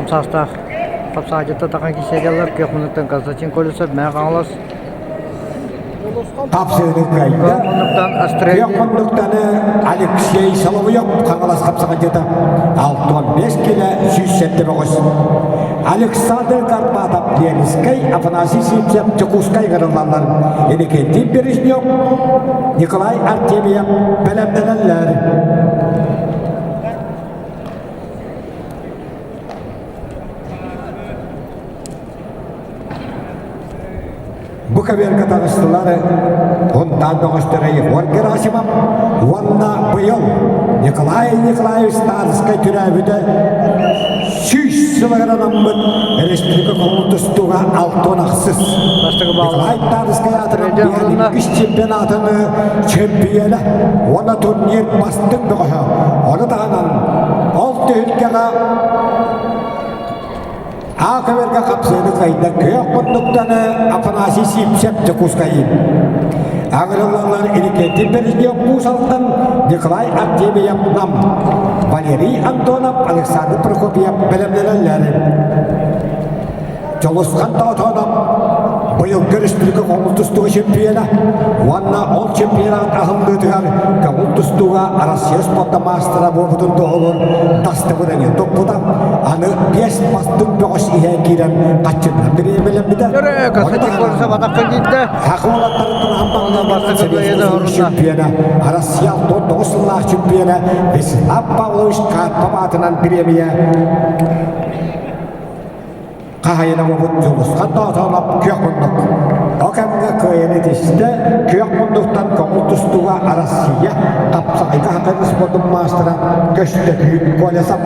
Аҕам саастаах хапсаҕайдьыттар тахан киирсэллэр күөх муннуктан Константин Колесов, Мэҥэ Хаҥалас Хапсыыны кыайда. Күөх муннуктаны Алексей Соловьев Хаҥалас хапсаҕайдьыта 65 килэ 107 Александр Карпатов Ленскэй, Афанасий Сивцев Дьокуускай ыҥырыллаллар. Иннокентий Бережнев, Николай Артемьев бэлэмнэнэллэр. Бу кавелка таҕыстылар Хунтаан бөҕөстөрө Егор Герасимов уонна быйыл Николай Николаевич Старскай төрөөбүтэ 100 сылыгар анаммыт республика көҥүл тустууга алтан ахсыс. Николай Тарскай аатынан биһиги чемпионатын чемпиона уонна турнир бастыҥ бөҕөһө. Ону таһынан ол түһүлгэҕэ А көбөргө хапсыыны кыайда күөх муннуктаны Афанасий Сивцев Дьокуускайын. Аҥырыллаллар Иннокентий Бережнев Уус Алдан, Николай Артемьев Нам, Валерий Антонов, Александр Прокопьев бэлэмнэнэллэр. Дьулусхан Тоотоонов быйылгы республика көҥүл тустууга чемпиона уонна ол чемпионат аһыллыытыгар көҥүл тустууга Россия спорта маастара буолбутун туоһулуур дастабырыанньа туппута. Аны биэс бастыҥ бөҕөс иһэ киирэн хаччыннан бириэмэлэммитэ. Саха уолаттарыттан амбаҕынан Советский чемпиона, Россия 69 сыллаах чемпиона Вячеслав Павлович Карпов аатынан бириэмийэ Хаһайына буолбут Дьулусхан Тоотоолоп күөх муннук. Ол кэмҥэ кыайан этистэ, күөх муннуктан көҥүл тустууга Россия хапсаҕайга хатан спордун маастара Көстөкүүн Колесов.